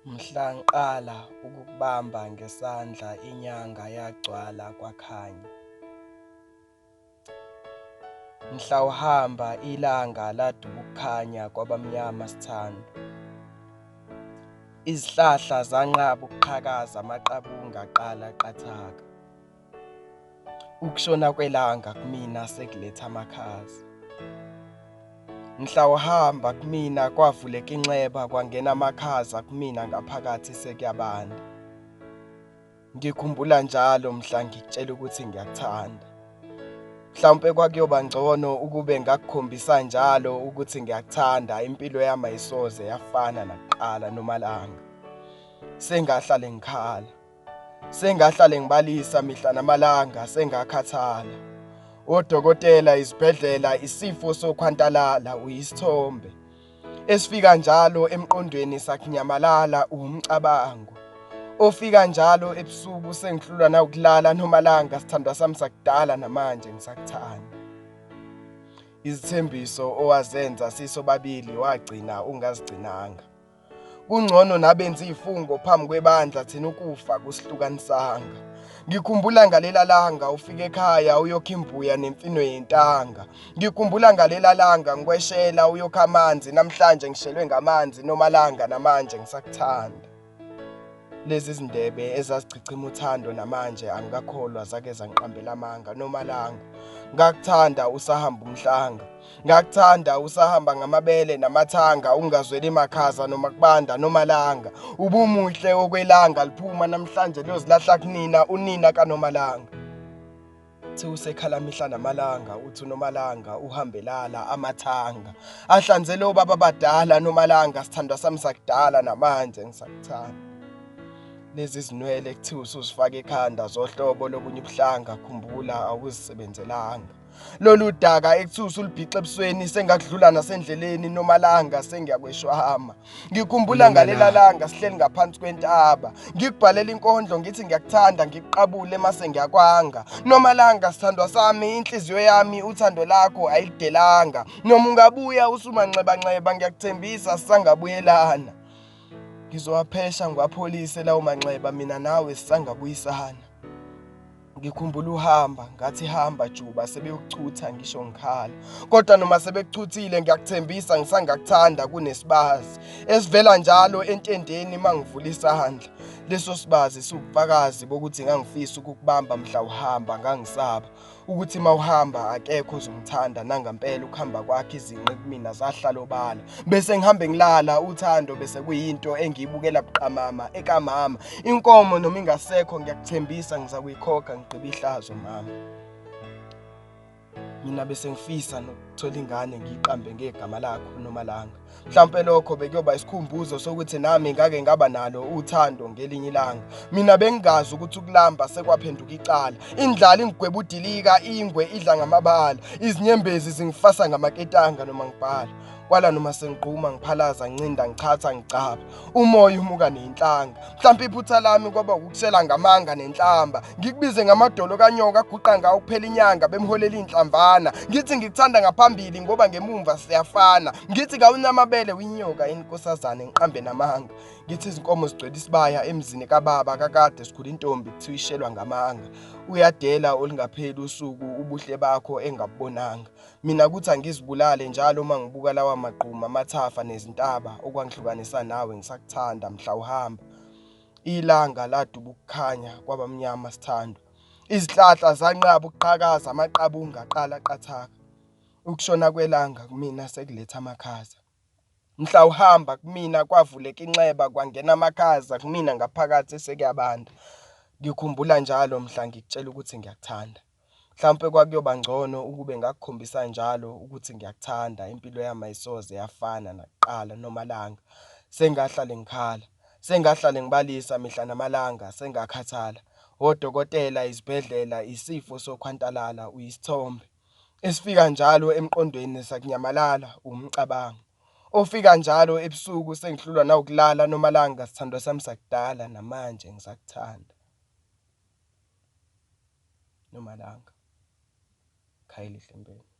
Mhla ngiqala ukukubamba ngesandla inyanga yagcwala kwakhanya. Mhla uhamba ilanga laduka ukukhanya kwabamnyama sithandwa. Izihlahla zanqaba ukuqhakaza amaqabunga aqala aqathaka. Ukushona kwelanga kumina sekuletha amakhaza. Mhla uhamba kumina kwavuleka inxeba kwangena amakhaza kumina ngaphakathi sekuyabanda. Ngikhumbula njalo mhla ngikutshela ukuthi ngiyakuthanda. Mhlawumpe kwakuyoba ngcono ukube ngakukhombisa njalo ukuthi ngiyakuthanda, impilo yami ayisoze yafana nakuqala nomalanga. Sengahlale ngikhala. Sengahlale ngibalisa mihla namalanga sengakhathala. Odokotela, izibhedlela, isifo sokhwantalala uyisithombe esifika njalo emqondweni sakunyamalala uwumcabango ofika njalo ebusuku sengihlulwa nawukulala nomalanga sithandwa sami sakudala namanje ngisakuthanda. Izithembiso owazenza sisobabili wagcina ungazigcinanga. Kungcono nabenza izifungo phambi kwebandla thina ukufa kusihlukanisanga. Ngikhumbula ngalela langa ufika ekhaya uyokha imbuya nemfino yentanga. Ngikhumbula ngalela langa ngikweshela uyokha amanzi namhlanje ngishelwe ngamanzi nomalanga namanje ngisakuthanda. Lezi zindebe ezazichichima uthando namanje angikakholwa zake zangiqambela amanga nomalanga. Ngakuthanda usahamba umhlanga. Ngakuthanda usahamba ngamabele namathanga ungazweli makhaza noma kubanda noma langa. Ubumuhle okwelanga liphuma namhlanje liyozilahla kunina unina kaNomalanga. Thi usekhala mihla namalanga uthi uNomalanga uhambelala amathanga. Ahlanzele obaba abadala Nomalanga sithandwa sami sakudala namanje ngisakuthanda. Lezi zinwele kuthiwa usuzifaka ekhanda zohlobo lobunye ubuhlanga khumbula awuzisebenzelanga. Lolu daka ekuthiwa usulubhixa ebusweni sengakudlula nasendleleni nomalanga sengiyakweshwama. Ngikhumbula ngalela langa sihleli ngaphansi kwentaba. Ngikubhalela inkondlo ngithi ngiyakuthanda ngikuqabule mase ngiyakwanga. Nomalanga sithandwa sami inhliziyo yami uthando lakho ayilidelanga. Noma ungabuya usumanxebanxeba ngiyakuthembisa sisangabuyelana. Ngizowaphesha ngiwapholise lawo manxeba mina nawe sisangabuyisana. Ngikhumbula uhamba ngathi hamba juba sebeyokuchutha ngisho ngikhala kodwa noma sebekuchuthile ngiyakuthembisa ngisangakuthanda kunesibazi esivela njalo entendeni mangivula isandla leso sibazi siwubufakazi bokuthi ngangifisa ukukubamba mhla uhamba ngangisaba ukuthi mawuhamba akekho ozongithanda nangampela ukuhamba kwakhe izinqe kumina zahlala obala bese ngihambe ngilala uthando bese kuyinto engiyibukela buqamama ekamama inkomo noma ingasekho ngiyakuthembisa ngizakuyikhokha ngigqiba ihlazo mama mina bese ngifisa nokuthola ingane ngiyiqambe ngegama lakho nomalanga mhlawumpe lokho bekuyoba isikhumbuzo sokuthi nami ngake ngaba nalo uthando ngelinye ilanga mina bengingazi ukuthi ukulamba sekwaphenduka icala indlala ingigweba udilika ingwe idla ngamabala izinyembezi zingifasa ngamaketanga noma ngibhala kwala noma sengigquma ngiphalaza ngincinda ngichatha ngicaba umoya umuka nenhlanga mhlawumbe iphutha lami kwaba ukukusela ngamanga nenhlamba ngikubize ngamadolo kanyoka aguqa ngawo kuphela inyanga bemholela inhlamvana ngithi ngikuthanda ngaphambili ngoba ngemumva siyafana ngithi kawunamabele uyinyoka inkosazane ngiqambe namanga ngithi izinkomo zigcwele isibaya emzini kababa kakade sikhula intombi kuthiwa ishelwa ngamanga uyadela olungapheli usuku ubuhle bakho engabubonanga Mina kuthi angizibulale njalo uma ngibuka lawa magquma amathafa nezintaba okwangihlukanisa nawe ngisakuthanda mhla uhamba. Ilanga laduba ukukhanya kwabamnyama sithandwa. Izihlahla zanqaba ukuqhakaza amaqabunga aqala aqathaka. Ukushona kwelanga kumina sekuletha amakhaza. Mhla uhamba kumina kwavuleka inxeba kwangena amakhaza kumina ngaphakathi sekuyabanda. Ngikhumbula njalo mhla ngikutshela ukuthi ngiyakuthanda. Mhlawumpe kwakuyoba ngcono ukube ngakukhombisa njalo ukuthi ngiyakuthanda impilo yami ayisoze yafana nakuqala nomalanga. Sengahlale ngikhala, sengahlale ngibalisa mihla namalanga sengakhathala. Odokotela, izibhedlela, isifo sokhwantalala uyisithombe esifika njalo emqondweni sakunyamalala umcabango ofika njalo ebusuku sengihlulwa nawukulala nomalanga sithandwa sami sakudala namanje ngisakuthanda. Nomalanga. Khayelihle Mbele.